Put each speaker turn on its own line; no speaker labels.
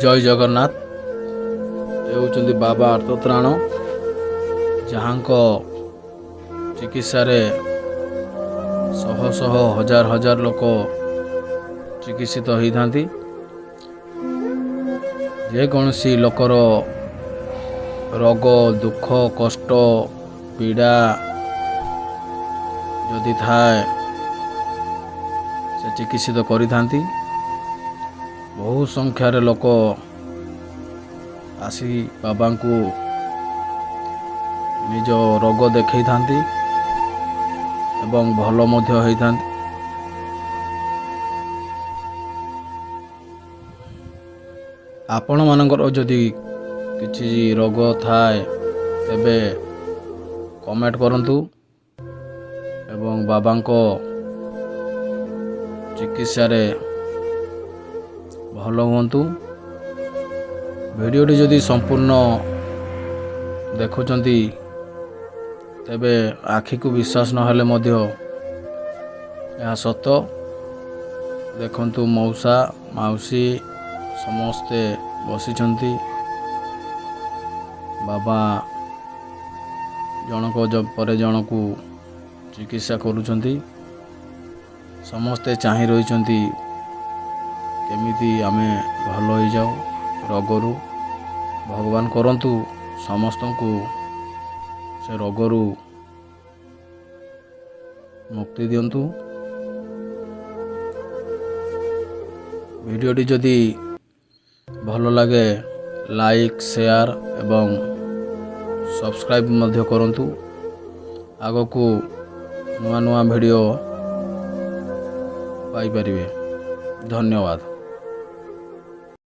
ଜୟ ଜଗନ୍ନାଥ। ଏ ହେଉଛନ୍ତି ବାବା ଆର୍ତ୍ତତ୍ରାଣ, ଯାହାଙ୍କ ଚିକିତ୍ସାରେ ଶହ ଶହ, ହଜାର ହଜାର ଲୋକ ଚିକିତ୍ସିତ ହୋଇଥାନ୍ତି। ଯେକୌଣସି ଲୋକର ରୋଗ, ଦୁଃଖ, କଷ୍ଟ, ପୀଡ଼ା ଯଦି ଥାଏ, ସେ ଚିକିତ୍ସିତ କରିଥାନ୍ତି। ବହୁ ସଂଖ୍ୟାରେ ଲୋକ ଆସି ବାବାଙ୍କୁ ନିଜ ରୋଗ ଦେଖେଇଥାନ୍ତି ଏବଂ ଭଲ ମଧ୍ୟ ହେଇଥାନ୍ତି। ଆପଣମାନଙ୍କର ଯଦି କିଛି ରୋଗ ଥାଏ, ତେବେ କମେଣ୍ଟ କରନ୍ତୁ ଏବଂ ବାବାଙ୍କ ଚିକିତ୍ସାରେ ଭଲ ହୁଅନ୍ତୁ। ଭିଡ଼ିଓଟି ଯଦି ସମ୍ପୂର୍ଣ୍ଣ ଦେଖୁଛନ୍ତି, ତେବେ ଆଖିକୁ ବିଶ୍ୱାସ ନହେଲେ ମଧ୍ୟ ଏହା ସତ। ଦେଖନ୍ତୁ, ମଉସା ମାଉସୀ ସମସ୍ତେ ବସିଛନ୍ତି। ବାବା ଜଣକ ପରେ ଜଣକୁ ଚିକିତ୍ସା କରୁଛନ୍ତି। ସମସ୍ତେ ଚାହିଁ ରହିଛନ୍ତି, କେମିତି ଆମେ ଭଲ ହେଇଯାଉ ରୋଗରୁ। ଭଗବାନ କରନ୍ତୁ, ସମସ୍ତଙ୍କୁ ସେ ରୋଗରୁ ମୁକ୍ତି ଦିଅନ୍ତୁ। ଭିଡ଼ିଓଟି ଯଦି ଭଲ ଲାଗେ, ଲାଇକ୍, ସେୟାର ଏବଂ ସବସ୍କ୍ରାଇବ୍ ମଧ୍ୟ କରନ୍ତୁ। ଆଗକୁ ନୂଆ ନୂଆ ଭିଡ଼ିଓ ପାଇପାରିବେ। ଧନ୍ୟବାଦ।